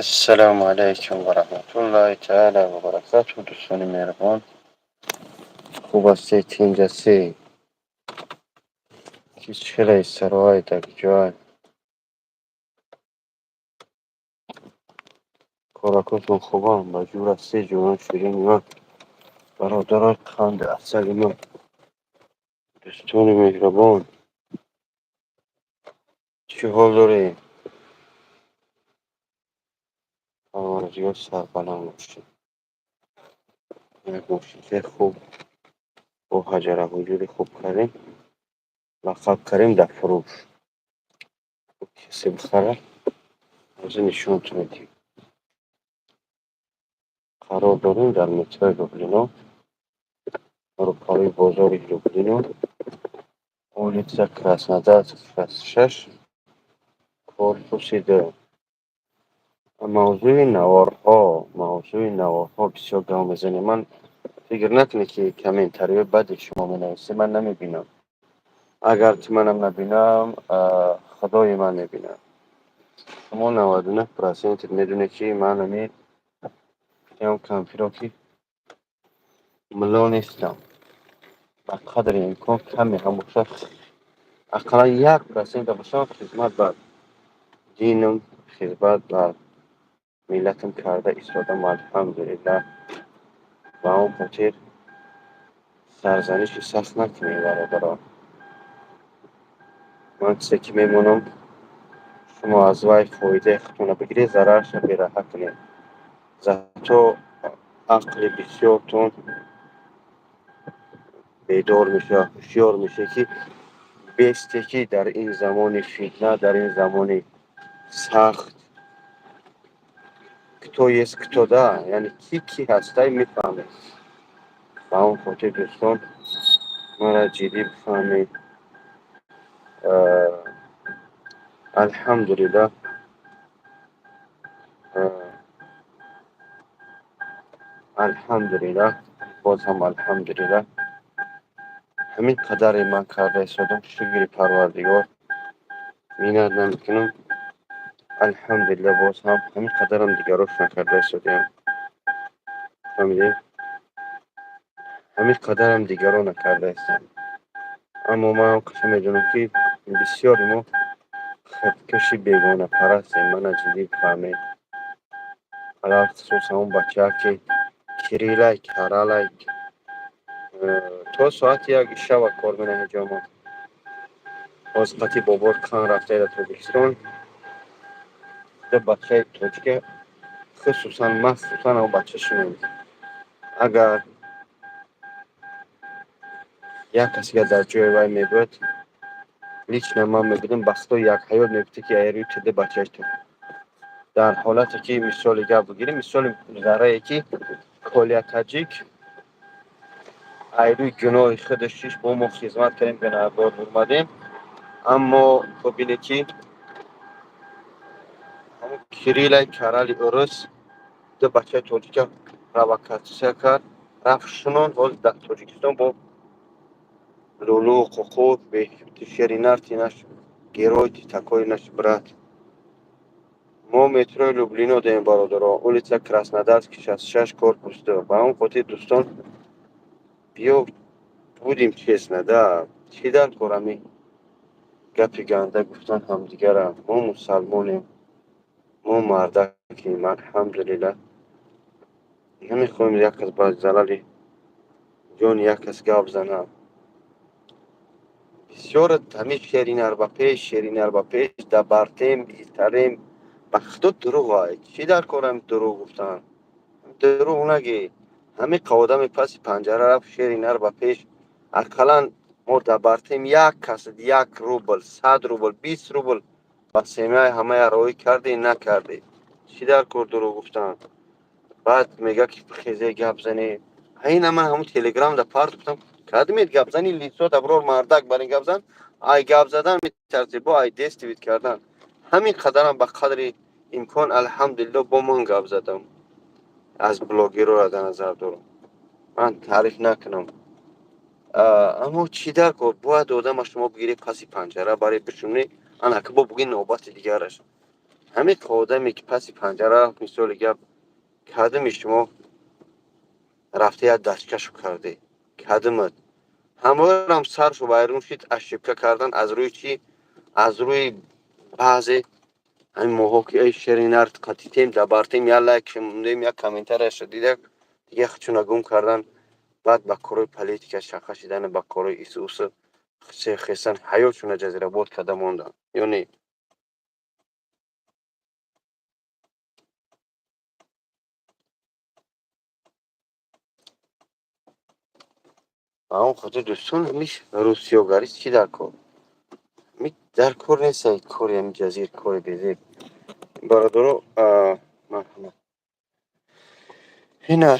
Ассалому алайкум ва раҳматуллоҳи таала ва баракатуҳ. Дӯстони меҳрубон, хуб ҳастед, тинҷ ҳастед? Ки чӣ сарои дар ҷой коракотон хубам, ба ҷур ҳастед, ҷонон ширини ман, бародарои қанди асали ман, дӯстони меҳрубон, чӣ ҳол доред? Парвардигор сарбаланд бошед. Як мошинчаи хуб бо ҳаҷара ҳуҷури хуб кардем, лақаб кардем дар фурӯш. Касе бихарад, ҳозир нишонтон медиҳем. Қарор дорем дар метрои Люблино, рӯпарои бозори Люблино, улица Краснодарск, 66, корпуси 2. Мавзӯи наворҳо бисёр гап мезанем. Ман фикр накунед, ки комментариҳои баде шумо менависед, ман намебинам. Агар ки манам набинам, худои ман мебинад. Шумо 99% медонед, ки ман ами гуфтам кампиро, ки мулло нестам. Ба қадри имкон каме ҳам бошад, ақаллан 1% бошам, хизмат ба динам, хизмат ба миллатам карда истодам, алҳамдулиллаҳ. Ба он хотир сарзаниши сахт накунед, бародарон. Ман чизе ки мемонам, шумо аз вай фоидаи худтонро бигиред, зарарша бераҳа кунед. Зато ақли бисёртон бедор мешавад, ҳушёр мешавед, ки бесте, ки дар ин замони фитна, дар ин замони сахт кто есть кто, да, яъне ки кӣ ҳастай, мефаҳмед. Ба он хотир, дӯстон, маро ҷиддӣ бифаҳмед. Алҳамдулиллаҳ, алҳамдулиллаҳ, боз ҳам алҳамдулиллаҳ, ҳамин қадаре ман карда истодам, шукри Парвардигор, миннат намекунам. Алҳамдулиллаҳ, боз ҳам ҳамин қадарам дигарош накарда истодаям. Фаҳмидед? Ҳамин қадарам дигаро накарда истам. Аммо ман қаша медонам, ки бисёри мо худкуши бегонапарастем. Мана ҷиддӣ бифаҳмед. Алалхусус ҳамон бачаа, ки Кириллай, Каралай, то соати 1 шава кор менаҳед ҷомо. Ҳозир қати бобор кан рафтае дар Тоҷикистон. Ду бачаи тоҷика, хусусан, махсусан ҳамон бача шинонд. Агар як касига дар ҷои вай мебуд, лично ман мебудам, ба худо як ҳаёт мегуфте, ки ай рӯи тида бачааш ту. Дар ҳолате ки мисоли гап бигирем, мисоли заррае, ки Коля таҷик ай рӯи гуноҳи худаш шиш бо мо хизмат кардем, гунаҳкор омадем, аммо бибинед, ки ҳамон Кириллай Карали урус ду бачаи тоҷика провокатсия кард, рафт шунонд, ҳозир дар Тоҷикистон бо лулу қуқу шери нар, ты наш герой, ты такой наш брат. Мо метрои Люблино дорем, бародаро, улица Краснодарский, 66, корпус 2. Ба он хотир, дӯстон, биё будем честно, да, чӣ дар кор ами гапи ганда гуфтан ҳамдигара? Мо мусалмонем, мо мардакем, алҳамдулиллаҳ. Намехоҳем як кас ба залали ҷони як кас гап занад. Бисёр ҳамин шери нар ба пеш, шери нар ба пеш, дабартем, беҳтарем, ба худо дурӯғ ай. Чӣ дар кор ами дурӯғ гуфтан? Дурӯғ нагӣ. Ҳамин одами паси панҷара рафт, шери нар ба пеш, ақаллан мо дабартем, як кас 1 рубл, 100 рубл, 20 рубл ба семьяи ҳамая роҳӣ кардӣ, накардӣ? Чӣ дар кор дурӯғ гуфтан? Баъд мега, ки хезе гап занӣ. Ина ман ҳамун телеграм да парт гуфтам, кадмед гап зани, лицо даброр, мардак бар ин гап зан. Ай гап задан метарсӣ, бо ай действовать кардан. Ҳамин қадарам ба қадри имкон, алҳамдулилло, бо ман гап задам. Аз блогерора дар назар дорам, ман таъриф накунам, аммо чӣ дар кор бояд одама шумо бигирӣ, паси панҷара бари бишунӣ, анака бо буги навбати дигараш. Ҳамин одаме, ки паси панҷара рафт, мисоли гап, кадами шумо рафта як дасткашу карде, кадамат ҳамаам саршу вайрон шид, ошибка кардан аз рӯи чӣ? Аз рӯи баъзе ҳамин моҳо, ки эй шеринар қатитем, дабартем, як лайк мондем, як комментарияша дида, дига худшуна гум кардан. Баъд ба корҳои политика шаха шидан, ба корҳои ису усу хесан, ҳаётшуна ҷазирабод карда мондан ё не? Ба он хотир, дӯстон, ҳамиш русиёгарӣ чӣ дар кор? Дар кор нест кори ҳами ҷазир, кори безеб. Бародаро, марҳамат, ина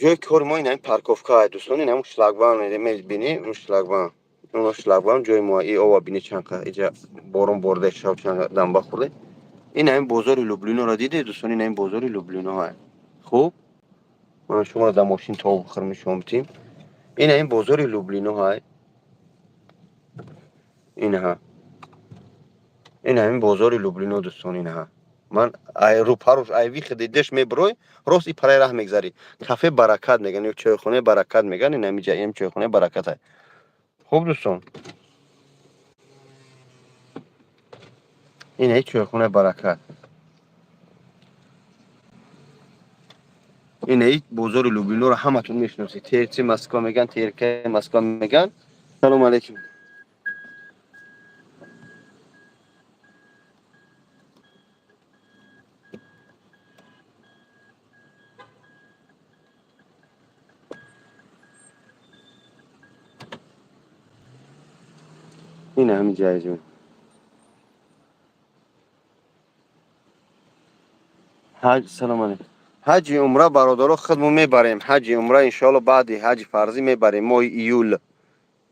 ҷои кори мо, ина парковка, дӯстон, ина шлагбаум мебинӣ, шлагбаум, шлагбаум ҷои мо. И ова бини, чанқа иҷа борон борда, шав чанд дамба хӯрде. Ин ҳамин бозори Люблиноро диде, дӯстон, ин ҳамин бозори Люблино. Хуб, ман шуморо дар мошин то охир нишон бидим. Ин ҳамин бозори Люблино ҳай, инаҳа, ин ҳамин бозори Люблино, дӯстон, инаҳа. Ман рӯпаруш айви хидидеш мебирой, рост и параи раҳ мегзарӣ, кафе Баракат меган ё чойхонаи Баракат меган. Ин ҳамиҷа ин чойхонаи Баракат ай. Хуб, дӯстон, ин ҳай чойхонаи Баракат, ин ҳай бозори Люблиноро ҳаматон мешиносед. ТРЦ Москва меган, ТРК Москва меган. Салому алейкум. Ин ҳамин ҷайҷон. Ҳаҷ, салом алейкум. Ҳаҷи умра, бародаро, худмо мебарем. Ҳаҷи умра, иншоалло, баъди ҳаҷи фарзӣ мебарем, моҳи июл,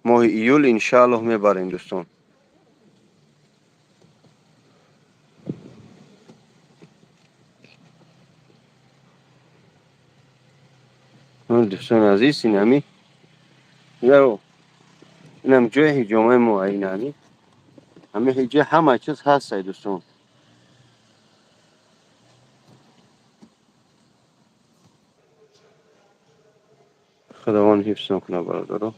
моҳи июл, иншоаллоҳ, мебарем, дӯстон. Дӯстони азиз, ин ҳами инам ҷои ҳиҷомаи мо, ин ҳами ҳиҷа ҳама чиз ҳаст, ай дӯстон. Худованд ҳифзтон кунад, бародаро.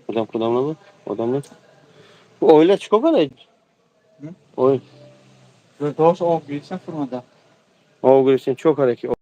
Одам кудам набуд, одам нест. Оила чӣ кор карда? Ой. Дошт об гирифтан фурмада. Об гирифтен, чӣ кор карда ки?